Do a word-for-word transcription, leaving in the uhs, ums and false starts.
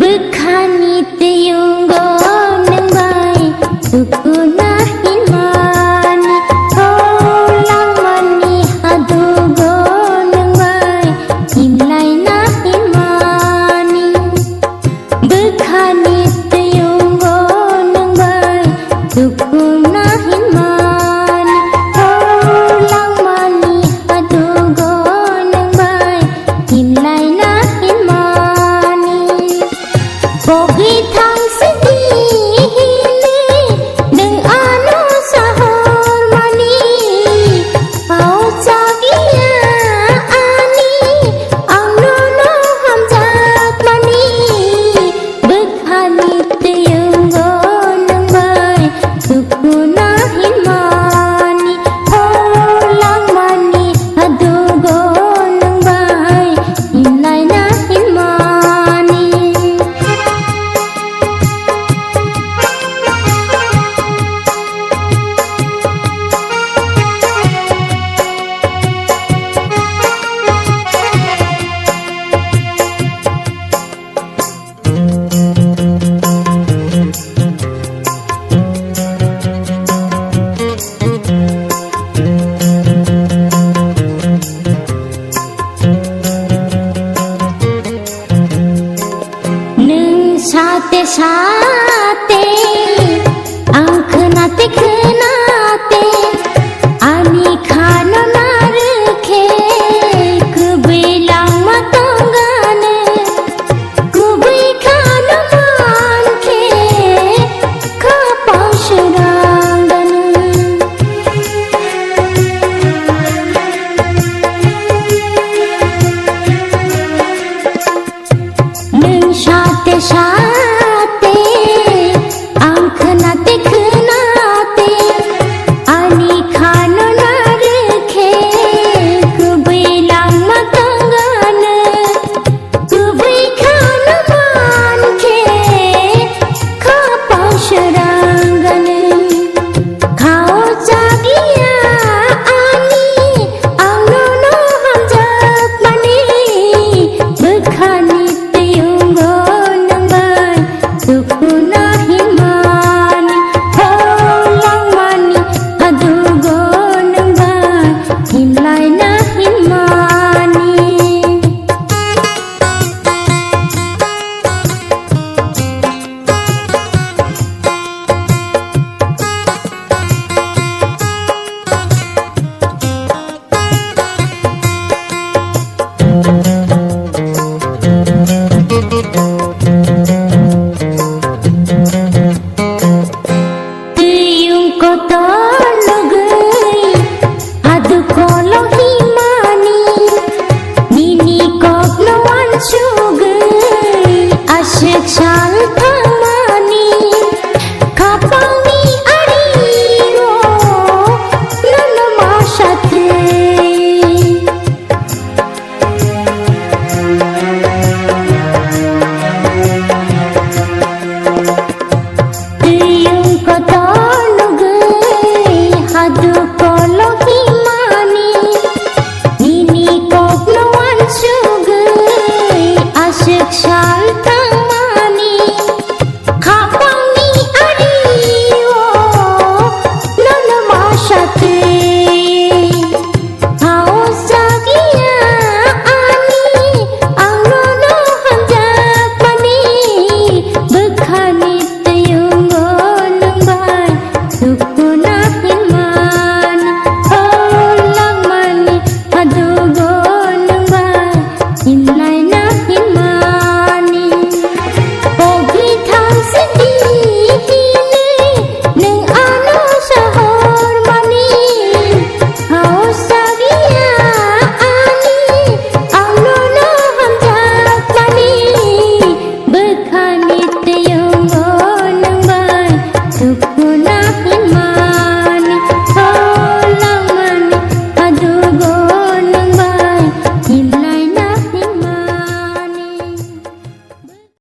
Bwkhani twiyungo nwng bai tukuna hinmani, o langmani hadugo nwng bai himlaina hinmani. Bwkhani twiyungo nwng bai tukuna hinmani, o langmani hadugo nwng bai himlaina hinmani. Bogwi thang sidi hini nwng ano sahormani. Pao chakliya ani, ang nono hamjakmani. Bwkhani twiyungo nwng bai tukuna hinmani, o langmani hadugo nwng bai himlaina hinmani. Nwng sate sate, ang khwnate khwnate, ani khano narwkhe kubui langma tongano, kubui khano mankhe khapang swrangano. Nwng sate sate, ang khwnate khwnate, ani khano narwkhe kubui langma tongano, kubui khano mankhe khapang swrangano. Khao chakliya ani, ang nono hamjakmani. Bwkhani twiyungo nwng bai tukuna hinmani, o langmani hadugo nwng bai himlaina hinmani. Twiyung kotor nugwi adu kolo himani, nini kokno wansugwi aswk sal thangmani, khapangni ario nono ma satwi. Twiyung kotor nugwi hadu kolo himani, nini kokno wansugwi aswk sal